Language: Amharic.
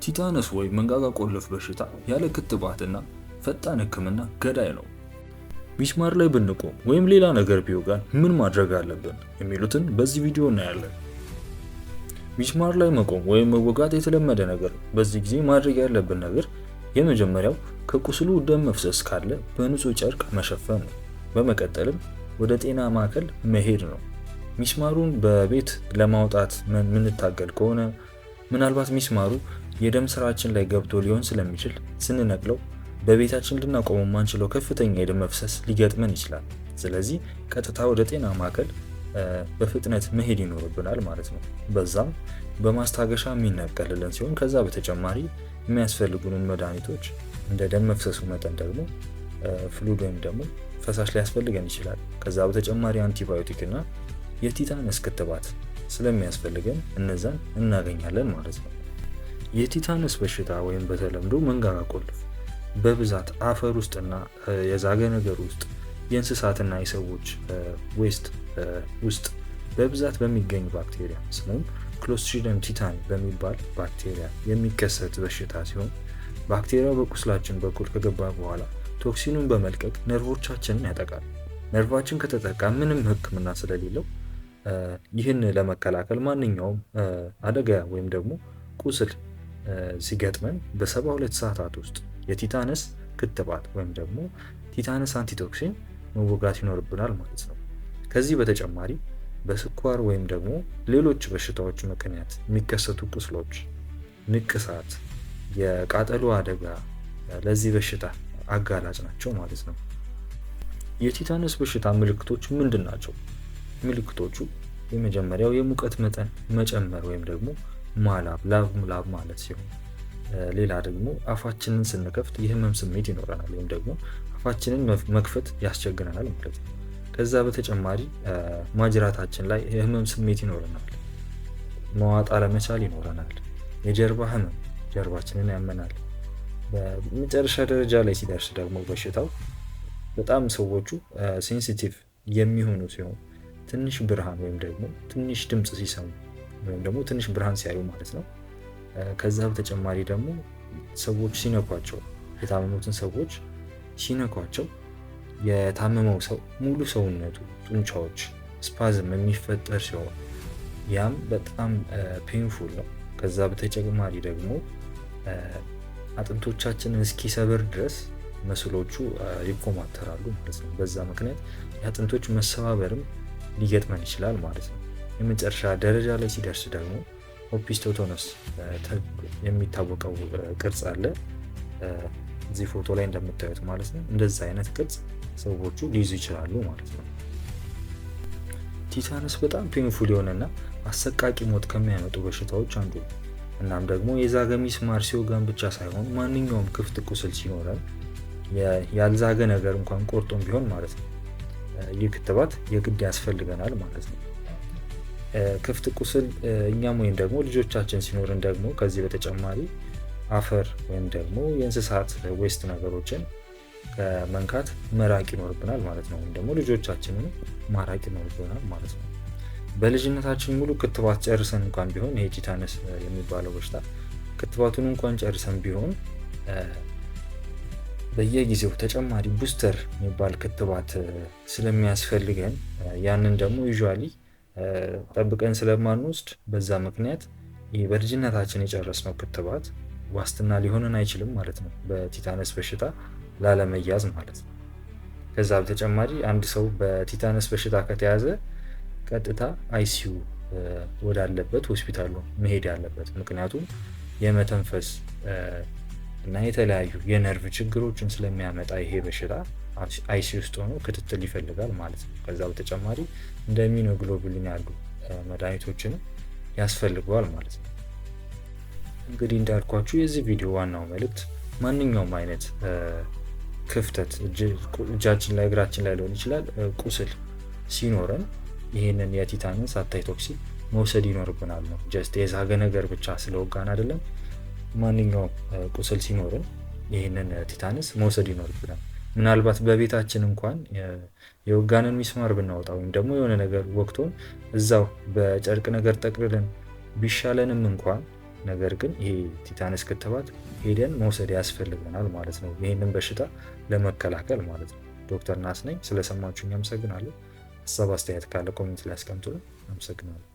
ቲታነስ ወይም መንጋጋ ቆለፍ በሽታ ያለ ክትባትና ፈጣን ሕክምና ገዳይ ነው። ሚስማር ላይ ብንቆም ወይም ሌላ ነገር ቢወጋን ምን ማድረግ አለብን የሚሉትን በዚህ ቪዲዮ እናያለን። ሚስማር ላይ መቆም ወይም መወጋት የተለመደ ነገር ነው። በዚህ ጊዜ ማድረግ ያለብን ነገር የመጀመሪያው ከቁስሉ ደም መፍሰስ ካለ በንጹህ ጨርቅ መሸፈን ነው። በመቀጠልም ወደ ጤና ማዕከል መሄድ ነው። ሚስማሩን በቤት ለማውጣት የምንታገል ከሆነ ምናልባት ሚስማሩ የደም ስራችን ላይ ገብቶ ሊሆን ስለሚችል ስንነቅለው በቤታችን ልናቆመው የማንችለው ከፍተኛ የደም መፍሰስ ሊገጥመን ይችላል። ስለዚህ ቀጥታ ወደ ጤና ማዕከል በፍጥነት መሄድ ይኖርብናል ማለት ነው። በዛም በማስታገሻ የሚነቀልልን ሲሆን ከዛ በተጨማሪ የሚያስፈልጉንን መድኃኒቶች እንደ ደም መፍሰሱ መጠን ደግሞ fluid ወይም ደግሞ ፈሳሽ ሊያስፈልገን ይችላል። ከዛ በተጨማሪ አንቲባዮቲክ እና የቲታነስ ክትባት ስለሚያስፈልገን እነዛን እናገኛለን ማለት ነው። የቲታነስ በሽታ ወይም በተለምዶ መንጋጋ ቆልፍ በብዛት አፈር ውስጥና የዛገ ነገር ውስጥ፣ የእንስሳትና የሰዎች waste ውስጥ በብዛት በሚገኝ ባክቴሪያ፣ ስሙም Clostridium tetani በሚባል ባክቴሪያ የሚከሰት በሽታ ሲሆን ባክቴሪያው በቁስላችን በኩል ከገባ በኋላ toxin ኑን በመልቀቅ ነርቮቻችንን ያጠቃል። ነርቫችን ከተጠቃ ምንም ሕክምና ስለሌለው ይህን ለመከላከል ማንኛውም አደጋ ወይም ደግሞ ቁስል ሲገጥመን በ72 ሰዓታት ውስጥ የቲታነስ ክትባት ወይም ደግሞ tetanus antitoxin መወጋት ይኖርብናል ማለት ነው። ከዚህ በተጨማሪ በስኳር ወይም ደግሞ ሌሎች በሽታዎች ምክንያት የሚከሰቱ ቁስሎች፣ ንቅሳት፣ የቃጠሎ አደጋ ለዚህ በሽታ አጋላጭ ናቸው ማለት ነው። የቲታነስ በሽታ ምልክቶች ምንድን ናቸው? ምልክቶቹ የመጀመሪያው የሙቀት መጠን መጨመር ወይም ደግሞ ማላብ፣ ላብ ላብ ማለት ሲሆን ሌላ ደግሞ አፋችንን ስንከፍት የህመም ስሜት ይኖረናል ወይም ደግሞ አፋችንን መክፈት ያስቸግረናል ማለት ነው። ከዛ በተጨማሪ ማጅራታችን ላይ የህመም ስሜት ይኖረናል። መዋጥ አለመቻል ይኖረናል። የጀርባ ህመም፣ ጀርባችንን ያመናል። በመጨረሻ ደረጃ ላይ ሲደርስ ደግሞ በሽታው በጣም ሰዎቹ sensitive የሚሆኑ ሲሆን ትንሽ ብርሃን ወይም ደግሞ ትንሽ ድምፅ ሲሰሙ ወይም ደግሞ ትንሽ ብርሃን ሲያዩ ማለት ነው። ከዛ በተጨማሪ ደግሞ ሰዎች ሲነኳቸው፣ የታመሙትን ሰዎች ሲነኳቸው የታመመው ሰው ሙሉ ሰውነቱ ጡንቻዎች spasm የሚፈጠር ሲሆን ያም በጣም painful ነው። ከዛ በተጨማሪ ደግሞ አጥንቶቻችንን እስኪሰብር ድረስ muscle ኦቹ ይኮማተራሉ ማለት ነው። በዛ ምክንያት የአጥንቶች መሰባበርም ሊገጥመን ይችላል ማለት ነው። የመጨረሻ ደረጃ ላይ ሲደርስ ደግሞ opisthotonus የሚታወቀው ቅርጽ አለ። እዚህ ፎቶ ላይ እንደምታዩት ማለት ነው። እንደዛ አይነት ቅርጽ ሰዎቹ ሊይዙ ይችላሉ ማለት ነው። ቲታነስ በጣም painful የሆነና አሰቃቂ ሞት ከሚያመጡ በሽታዎች አንዱ ነው። እናም ደግሞ የዛገ ሚስማር ሲወጋን ብቻ ሳይሆን ማንኛውም ክፍት ቁስል ሲኖረን፣ ያልዛገ ነገር እንኳን ቆርጦም ቢሆን ማለት ነው፣ ይህ ክትባት የግድ ያስፈልገናል ማለት ነው። ክፍት ቁስል እኛም ወይም ደግሞ ልጆቻችን ሲኖርን ደግሞ ከዚህ በተጨማሪ አፈር ወይም ደግሞ የእንስሳት waste ነገሮችን ከመንካት መራቅ ይኖርብናል ማለት ነው። ወይም ደግሞ ልጆቻችንን ማራቅ ይኖርብናል ማለት ነው። በልጅነታችን ሙሉ ክትባት ጨርሰን እንኳን ቢሆን፣ ይሄ ቲታነስ የሚባለው በሽታ ክትባቱን እንኳን ጨርሰን ቢሆን፣ በየጊዜው ተጨማሪ booster የሚባል ክትባት ስለሚያስፈልገን ያንን ደግሞ usually ጠብቀን ስለማንወስድ በዛ ምክንያት ይህ በልጅነታችን የጨረስነው ክትባት ዋስትና ሊሆነን አይችልም ማለት ነው፣ በቲታነስ በሽታ ላለመያዝ ማለት ነው። ከዛ በተጨማሪ አንድ ሰው በቲታነስ በሽታ ከተያዘ ቀጥታ ICU ወዳለበት ሆስፒታል ነው መሄድ ያለበት። ምክንያቱም የመተንፈስ እና የተለያዩ የነርቭ ችግሮችን ስለሚያመጣ ይሄ በሽታ ICU ውስጥ ሆኖ ክትትል ይፈልጋል ማለት ነው። ከዛ በተጨማሪ እንደ immunoglobulin ያሉ መድኃኒቶችንም ያስፈልገዋል ማለት ነው። እንግዲህ እንዳልኳችሁ የዚህ ቪዲዮ ዋናው መልእክት ማንኛውም አይነት ክፍተት እጃችን ላይ፣ እግራችን ላይ ሊሆን ይችላል፣ ቁስል ሲኖረን ይህንን የቲታነስ antitoxin መውሰድ ይኖርብናል ነው። Just የዛገ ነገር ብቻ ስለወጋን አይደለም። ማንኛውም ቁስል ሲኖርን ይህንን ቲታነስ መውሰድ ይኖርብናል። ምናልባት በቤታችን እንኳን የወጋንን ሚስማር ብናወጣ ወይም ደግሞ የሆነ ነገር ወቅቶን እዛው በጨርቅ ነገር ጠቅልለን ቢሻለንም እንኳን፣ ነገር ግን ይሄ ቲታነስ ክትባት ሄደን መውሰድ ያስፈልገናል ማለት ነው። ይህንን በሽታ ለመከላከል ማለት ነው። ዶክተር ናስ ነኝ። ስለሰማችሁኝ አመሰግናለሁ። ሀሳብ አስተያየት ካለ comment ላይ አስቀምጡልን። አመሰግናለሁ።